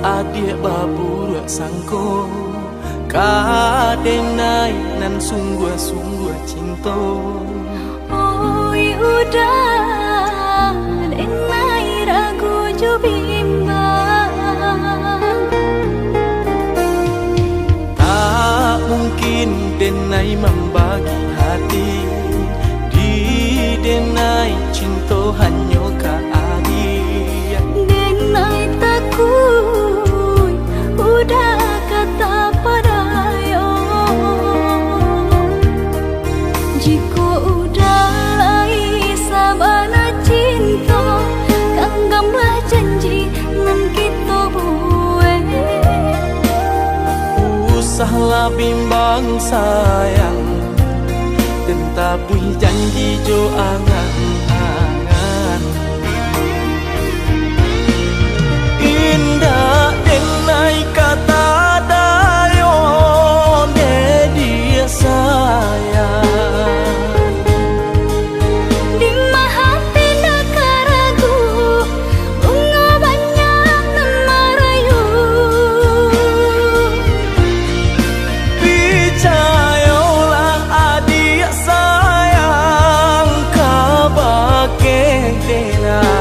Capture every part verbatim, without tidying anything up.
Adiak baburuak sangko, ka denai nan sungguah-sungguah cinto. Oi Uda, denai ragu jo bimbang. Tak mungkin denai mambagi hati, di denai cinto hanyo ka adiak. Denai takuik Uda ka tapadayo. Jikok Uda lai sabana cinto, ganggamlah janji nan kito buek. Usahlah bimbang sayang, den tabuih janji jo angan-angan. Indak denai ka tadayo, dek diak sayang. Dima hati ndak ka ragu, bungo banyak nan marayu. Picayolah adiak sayang, kabake denai.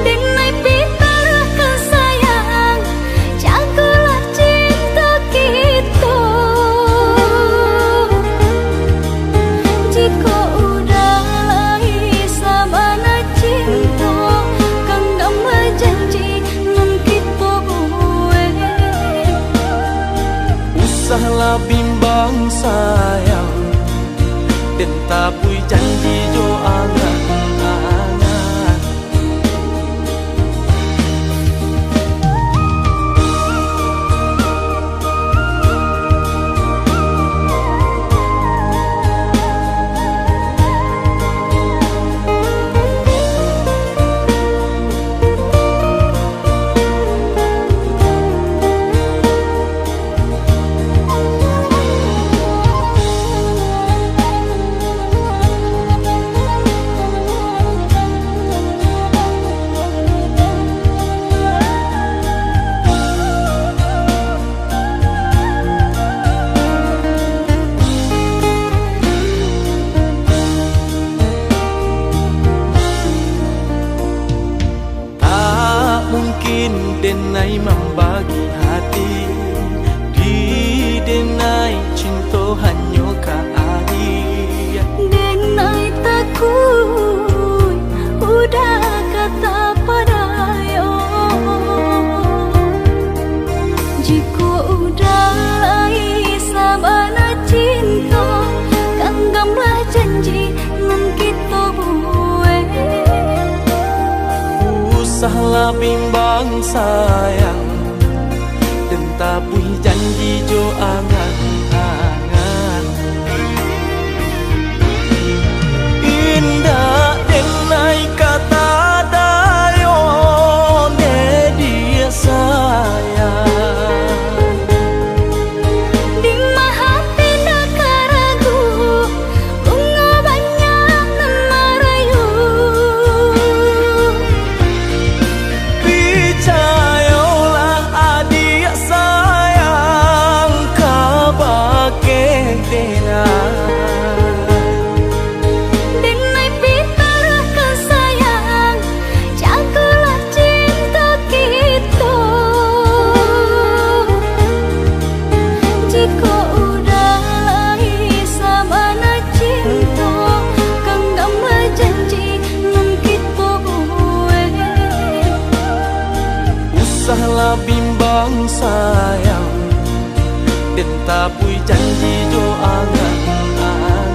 Denai pitaruahkan sayang, jagolah cinto kito. Jikok Uda lai sabana cinto, ganggamlah janji nan kito buek. Usahlah bimbang sayang, den tabuih janji jo angan-angan. Tak mungkin denai mambagi hati, di denai cinto hanyo ka adiak. Denai takuik Uda ka tapadayo. Jikok Uda lai sabana cinto, ganggamlah janji nan kito buek. Usahlah bimbang sayang, den tabuih janji jo angan-angan. Indak denai ka tadayo, dek diak sayang. Dima hati ndak ka ragu, bungo banyak nan marayu. Picayolah adiak sayang, kabake denai. Denai pitaruahkan sayang, jagolah cinto kito. Jikok Uda lai sabana cinto, ganggamlah janji nan kito buek. Usahlah bimbang sayang, den tabuih janji jo angan-angan.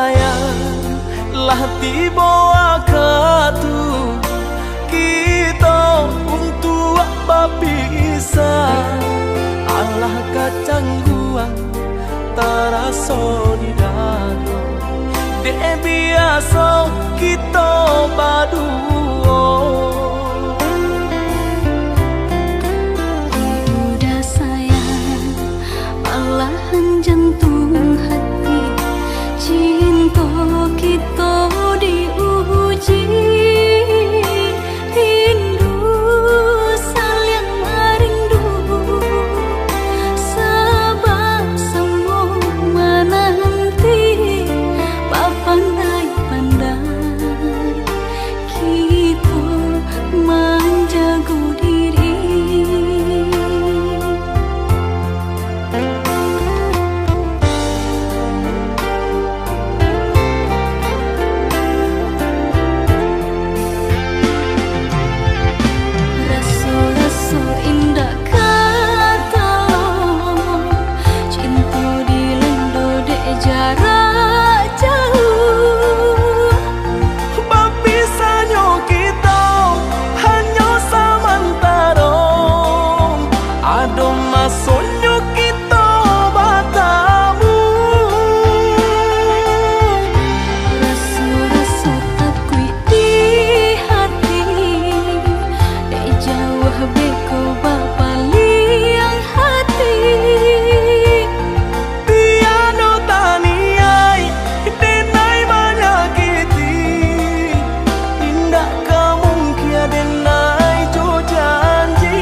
Sayang, lah tibo wakatu kito untuak bapisah. Alah kacangguang taraso di dado, dek biaso kito baduo. Udah sayang, malahan jantuang hati, cinto kito diuji. Rindu saliang marindu, sabab samo mananti, bapandai-pandai kito manjago diri. Raso-raso indak ka talong, cinto dilando dek jarak jauah. Bapisahnyo kito hanyo samantaro, ado masonyo kito batamu. Raso-raso takuik di hati, dek jauah beko bapaliang hati. Tiado taniai, denai manyakiti, indak ka mungkin denai jo janji.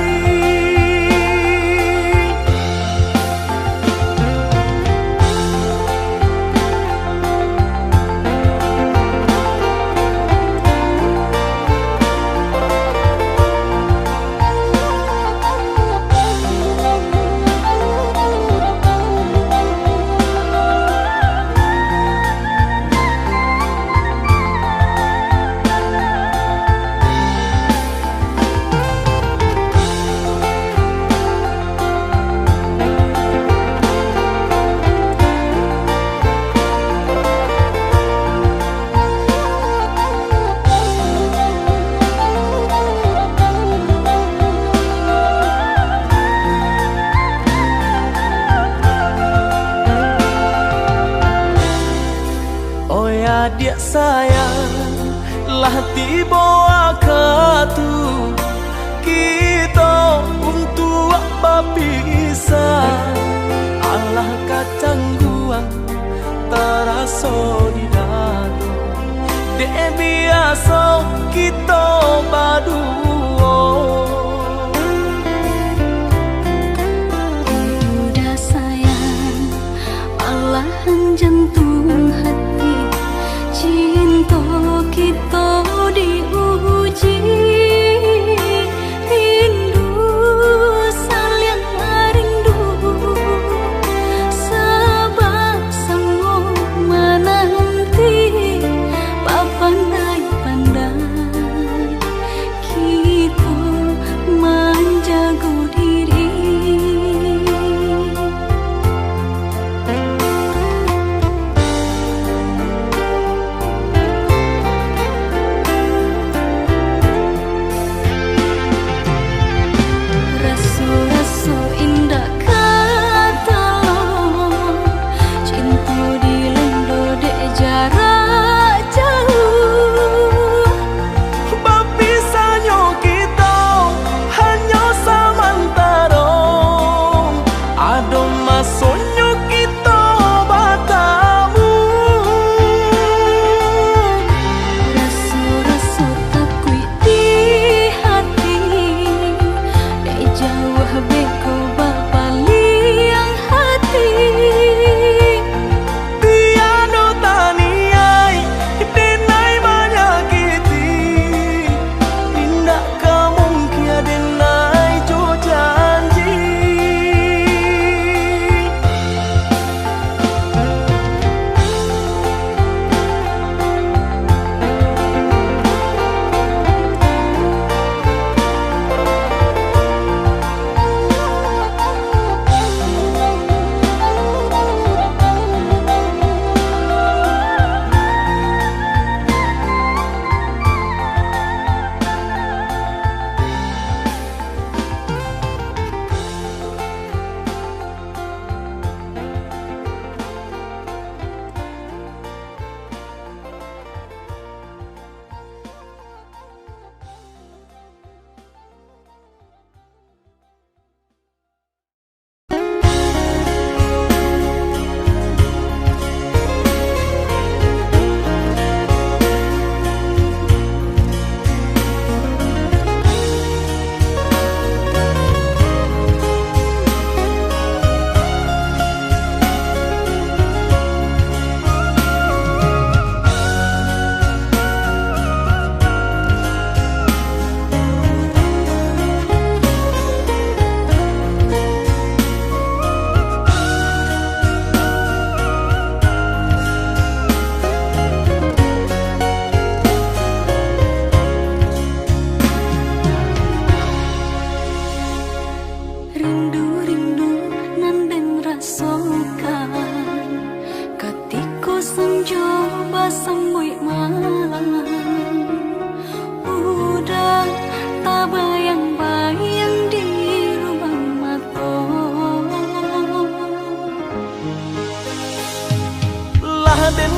Oi adiak sayang, lah tibo wakatu kito untuak bapisah. Alah kacangguang taraso di dado, dek biaso kito baduo. Udah sayang, malahan jantuang hati, cinto kito diuji. Rindu saliang marindu, sabab samo mananti, bapandai-pandai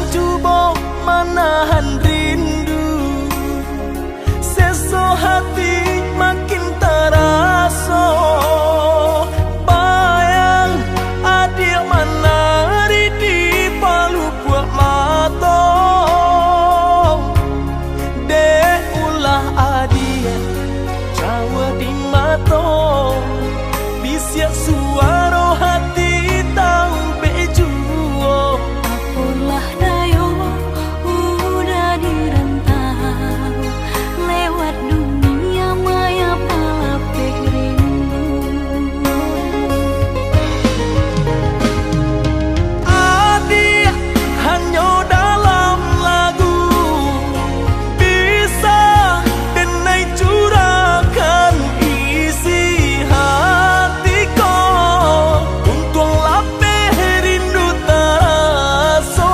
Cubo manahan rindu, seso hati makin taraso. Bayang adiak manari di palupuak mato. Dek ulah adiak jauah di mato, bisiak suaro hati taubek juo. Apolah dayo, udah di rantau, lewat dunia maya palapeh rindu. Adiak hanyo dalam lagu, bisa denai curahkan isi hati ko, untuang lapeh rindu taraso.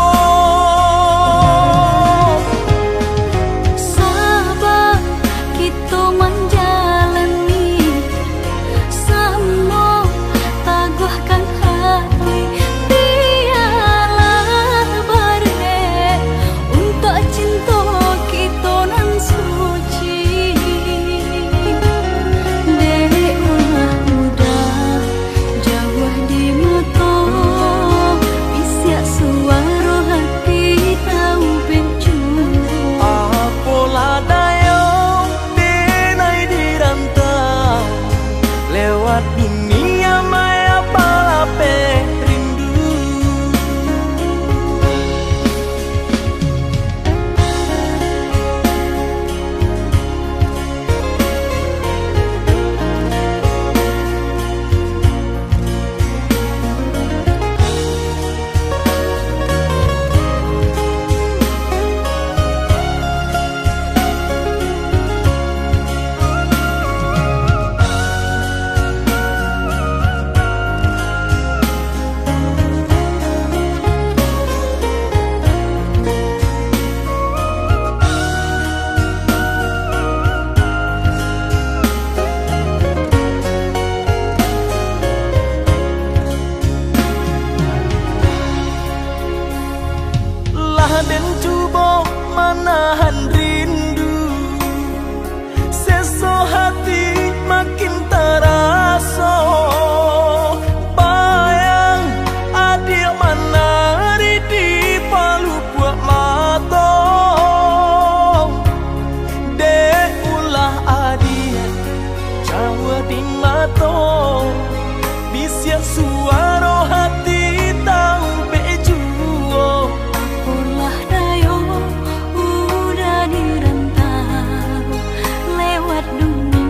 Saba kito manjalani, samo taguahkan hati, bialah barek untuak cinto kito nan suci. Dek ulah udah jauah di mato, bisiak suaro hati taubek juo. Apolah dayo, denai di rantau, lewat dunia maya palapeh rindu. Lah den cubo manahan rindu, seso hati makin taraso. Bayang adiak manari di palupuak mato. Dek ulah adiak jauah di mato, bisiak suaro hati taubek juo. Apolah dayo, udah di rantau, lewat dunia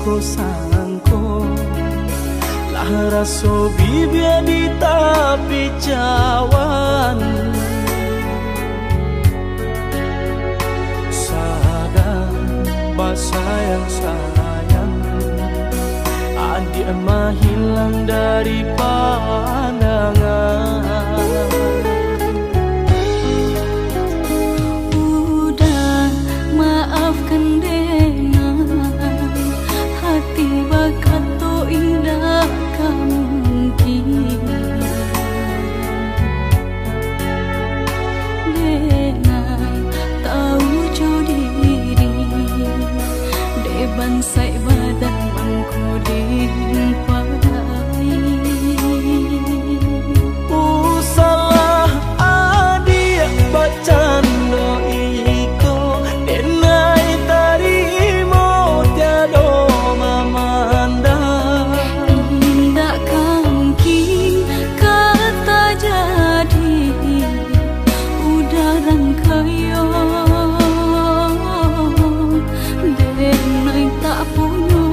Ko sangko lah raso bibia di tapi cawan. Sadang basayang-sayang, adiak mahilang dari pandangan. Uda, maafkan denai, hati bakato indak ka mungkin. Denai tau jo diri, dek bansaik badan mangko diumpai. Usalah adiak bacando iko, denai tarimo tiado mamandang. Indak ka mungkin ka tajadi, Uda rangkayo, denai tak punyo.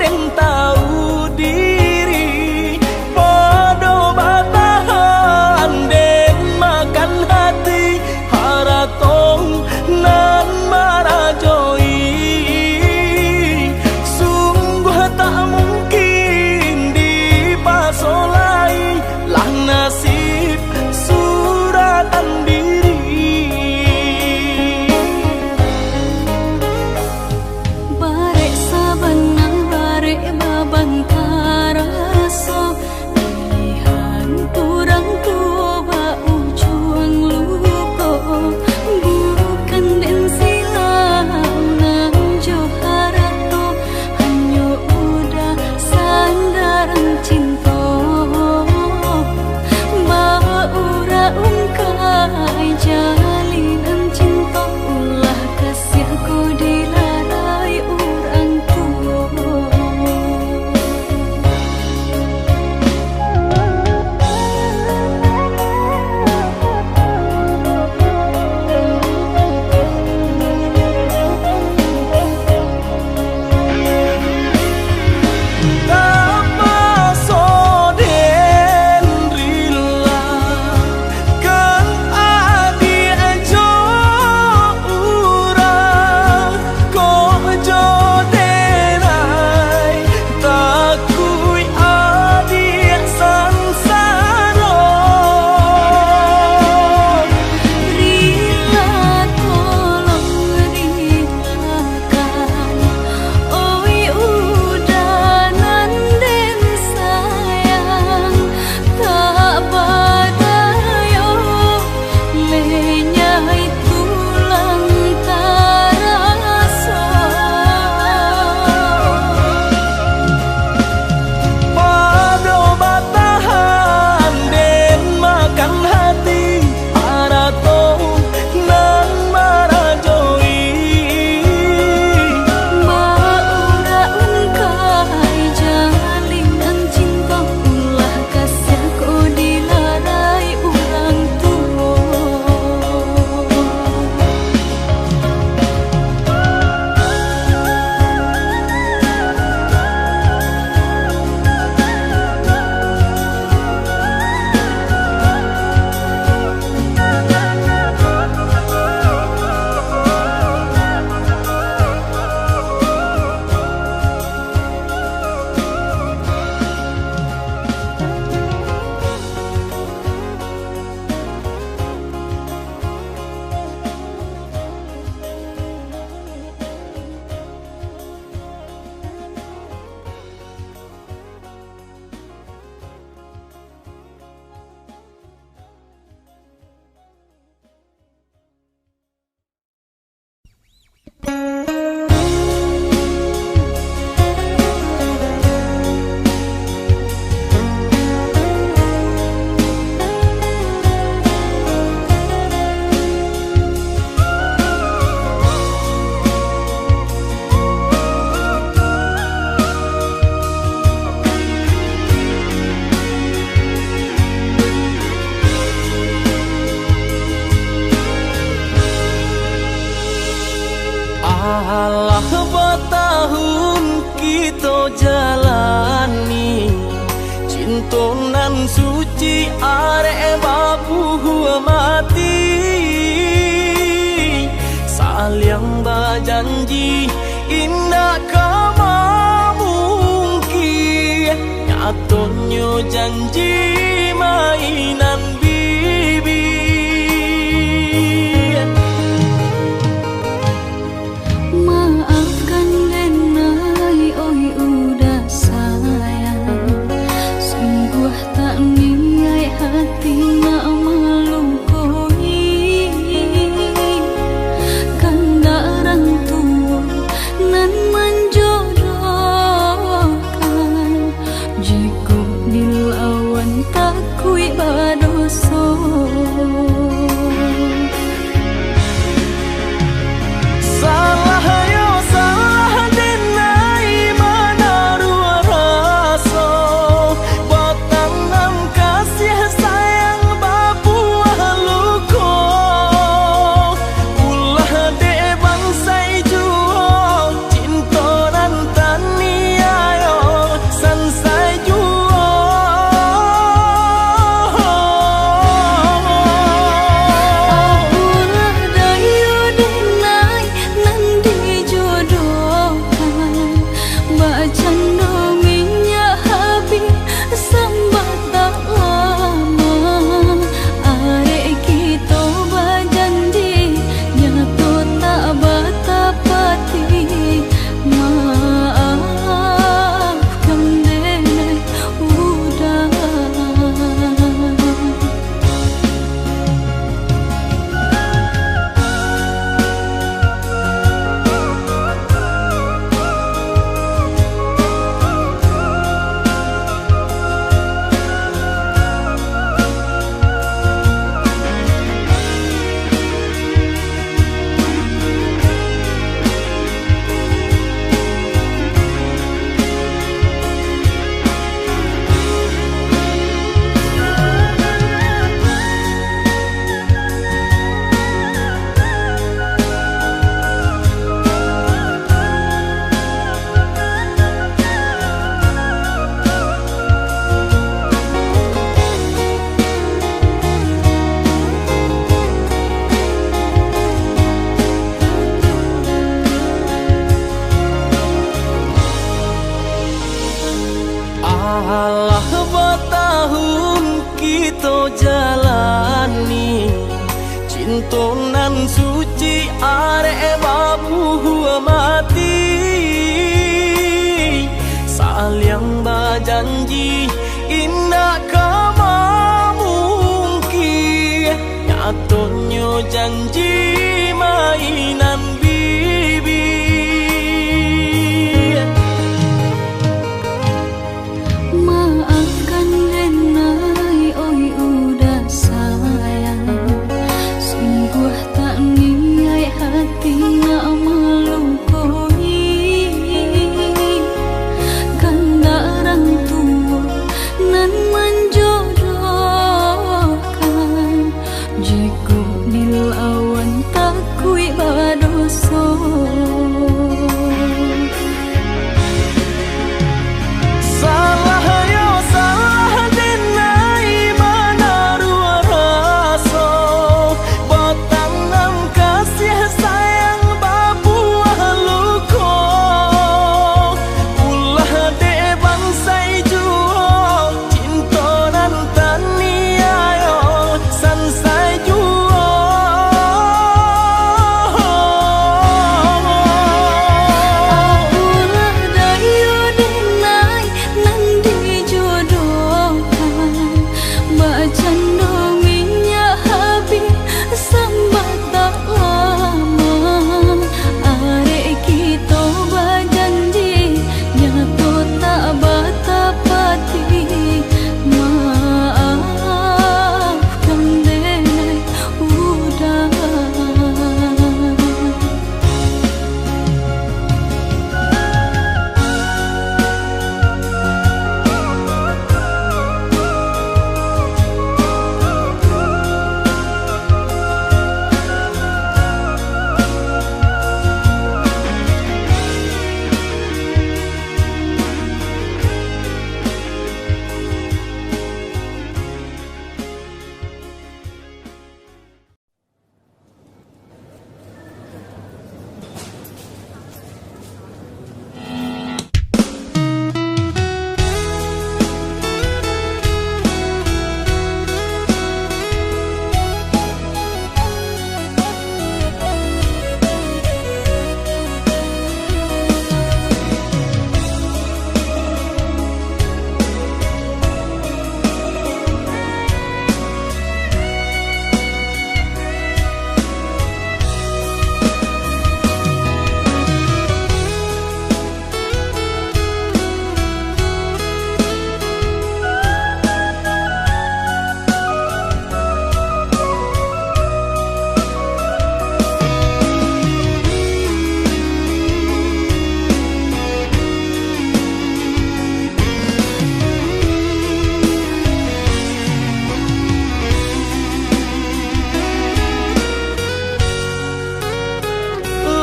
Den tahu diri, pado batahan den makan hati, harato nan marajoi. Sungguah tak mungkin dipaso lai, lah nasib suratan diri. Barek sabana, barek baban taraso, pilihan urang tuo baujuang luko. Bukan den silau nan jo harato, hanyo udah sandaran cinto. Baurang ungkai jalinan cinto, ulah kasiah ko dilarai urang tuo. Tapaso den rila, kan adiak jo urang, kok jo den ai, takuik adiak sansaro. Rila tolong rilakan, oi uda nan den sayang, tak badayo lenyai tulang taraso. Pado batahan den makan hati, harato nan marajoi. Baurang ungkai jalinan cinto, ulah kasiah ko dilarai urang tuo. Alah batahun kito jalani, cinto nan suci arek babuah mati. Saliang bajanji indak ka mamungkia, nyatonyo janji mainan bibia. Maafkan den ai, oi uda sayang, sungguah tak niaik hati nak malukoi. Kandak urang tuo nan manjodohkan, jikok dilawan takuik ba- Nan suci arek bapuhuah mati, saliang bajanji indak ka mamungkia, nyatonyo janji mainan bibia. Maafkan denai, oi uda sayang, sungguah tak niaik hati nak malukoi. Kandak urang tuo nan manjodohkan, jikok dilawan takuik badoso. Salah yo salah denai manaruah raso, batanam kasiah sayang babuah luko. Ulah dek bansai juo, cinto nan taniayo sansai juo. Apolah dayo denai nan dijodohkan, bacando minyak habih sambatang lamo. Arek kito bajanji, nyato tak batapati. Maafkan denai uda.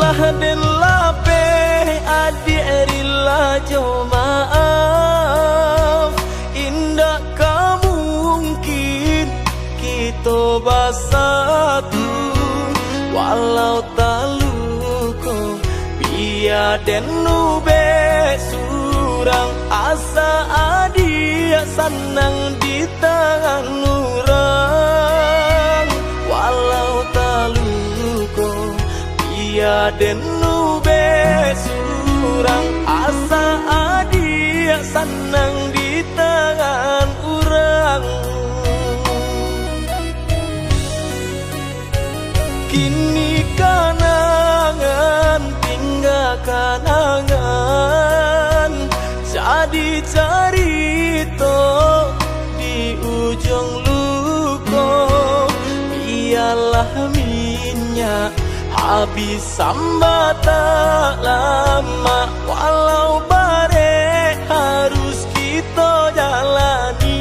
Lah den lapeh, adiak rila jo maaf, indak ka mungkin kito basatu, walau taluko, bia den ubek surang, asa adiak sanang di tangan urang. Walau taluko, bia den ubek surang, asa adiak sanang di tangan urang. Kini kanangan tingga kanangan, jadi carito di ujuang luko. Bialah minyak habis sambatang lamak, walau barek harus kito jalani.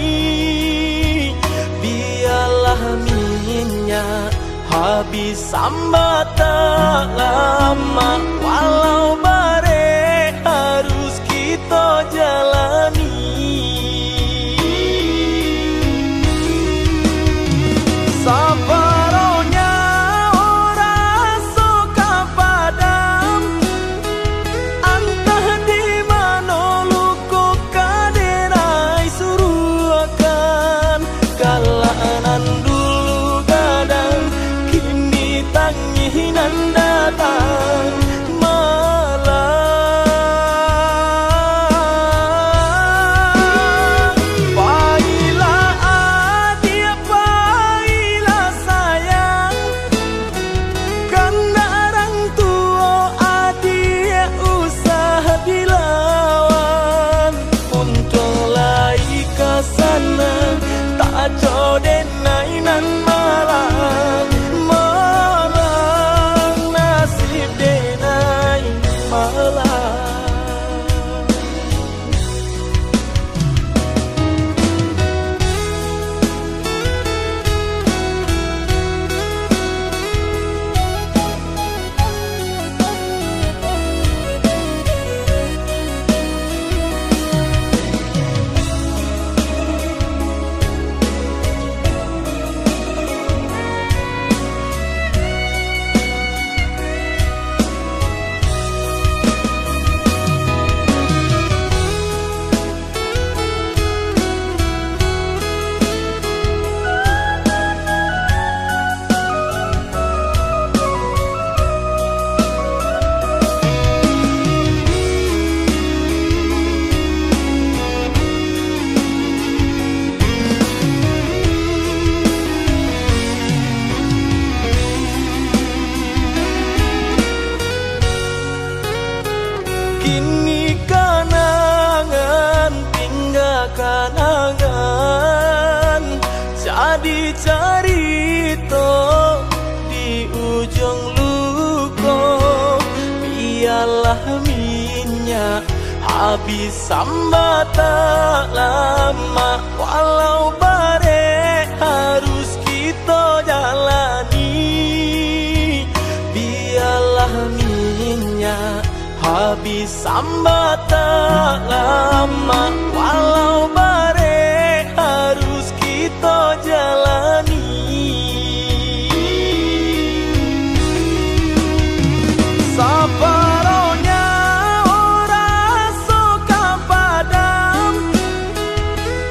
Bialah minyak habis sambatang lamak, walau barek harus kito jalani. Saparoh nyawo raso ka padam, antah di mano luko ka denai suruahkan. Galak nan dulu gadang, kini Minyak habis sambat tak lamak, walau barek harus kito jalani. Bialah minyak habis sambat tak lamak, walau barek harus kito jalani. Saparonyo raso ka padam,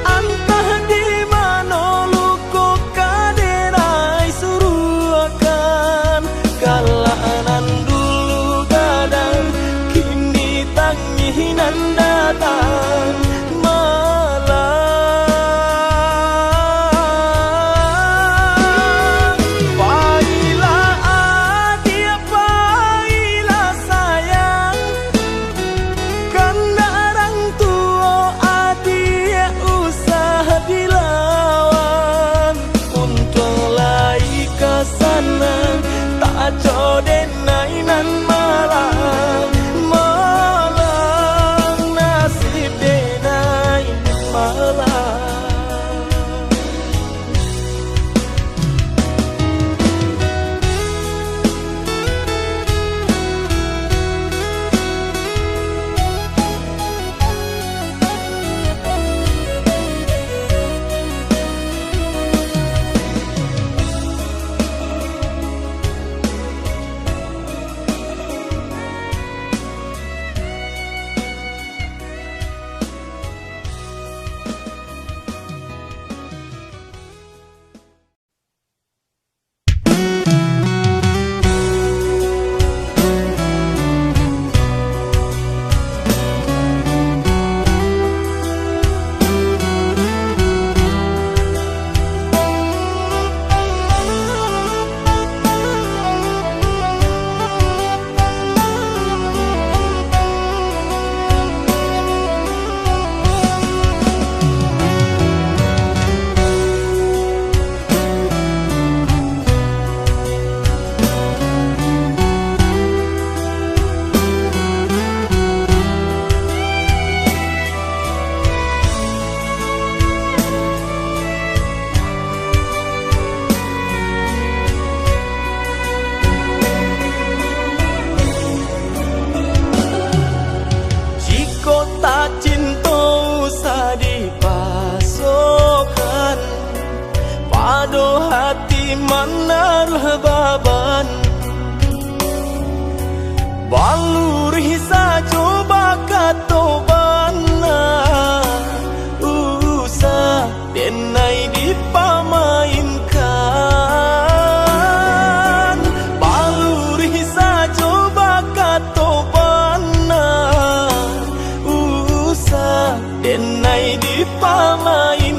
antah di mano luko ka denai suruakan. Galak nan dulu gadang, kini tangih nan datang malang. Pailah adiak, pailah sayang, kandak rang tuo adiak usah dilawan. Untuang lai ka sanang, tak co denai nan malang, malang nasib denai malang. Jikok tak cinto usah dipasokan, pado hati manaruah baban. Baluruih sajo bakato bana, usah denai dipamainkan. Baluruih sajo bakato bana, usah denai dipamainkan.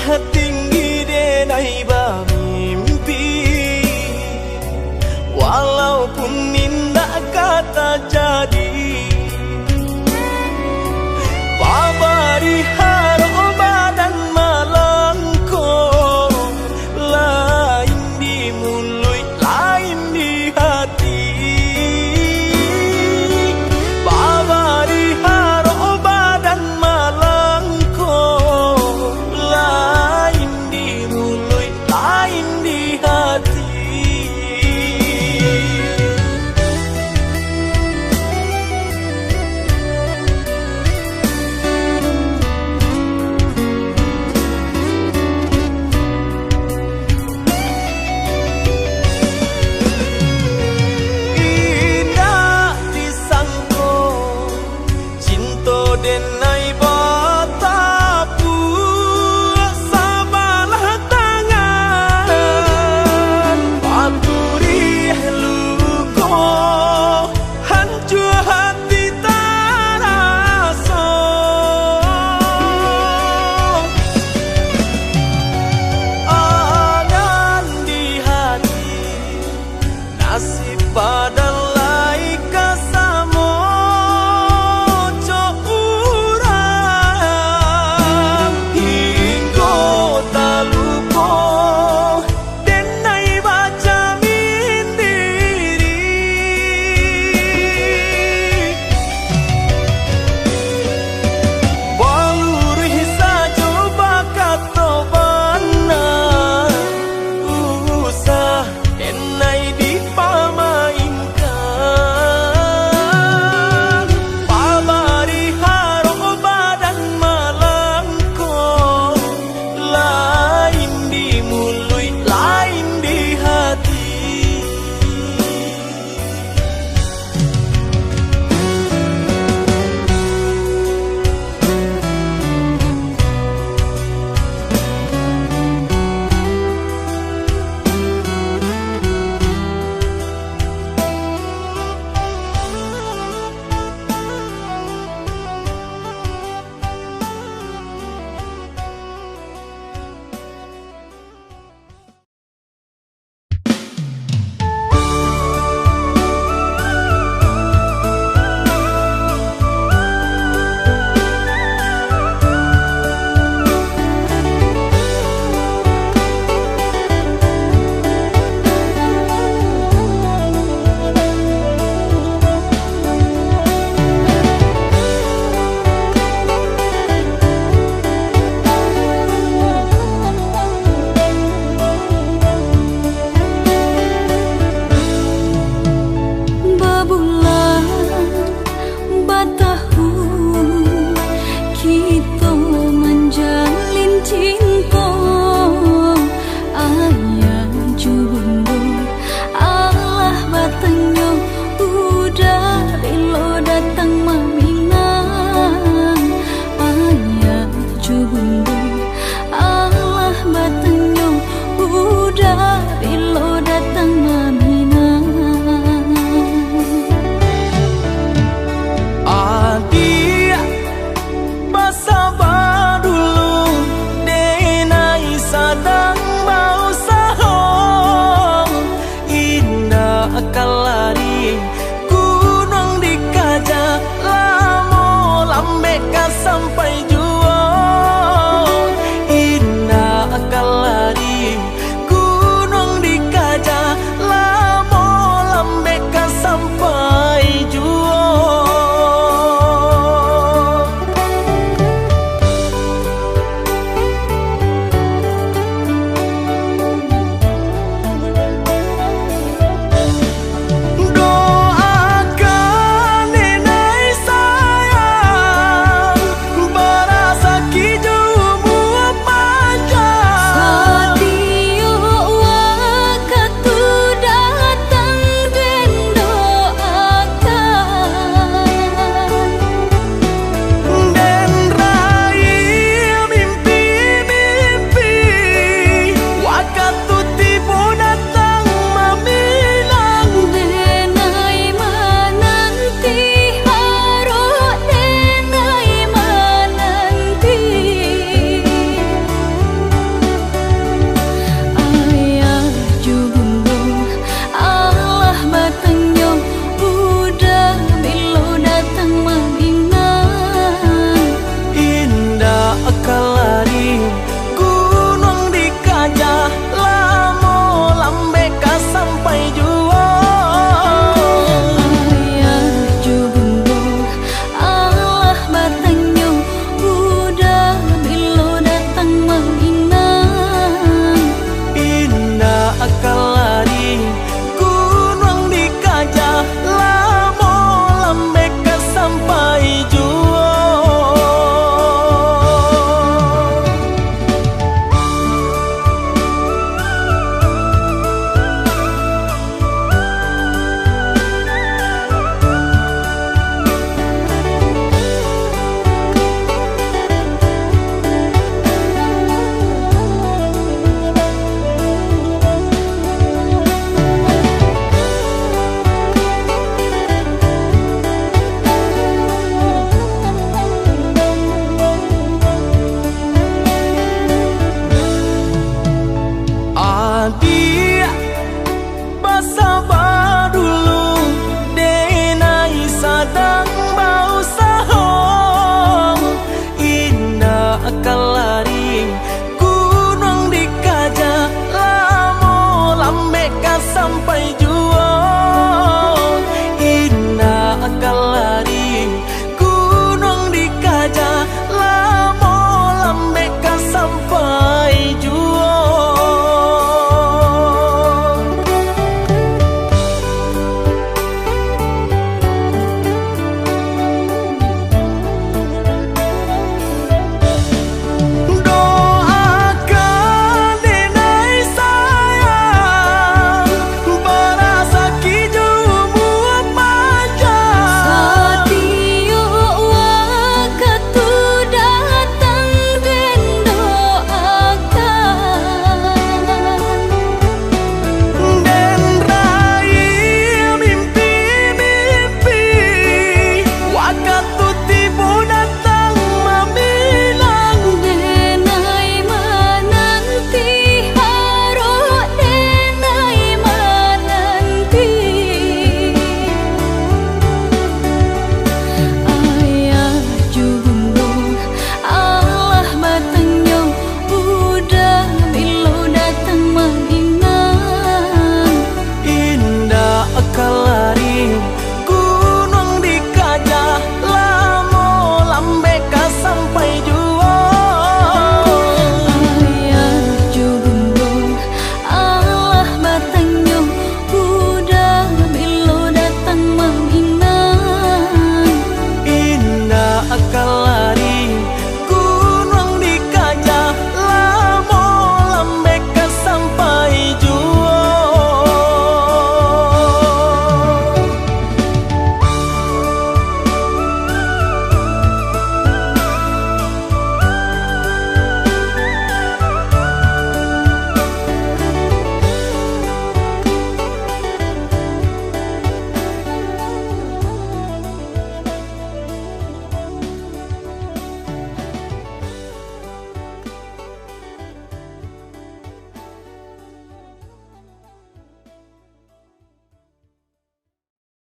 Hati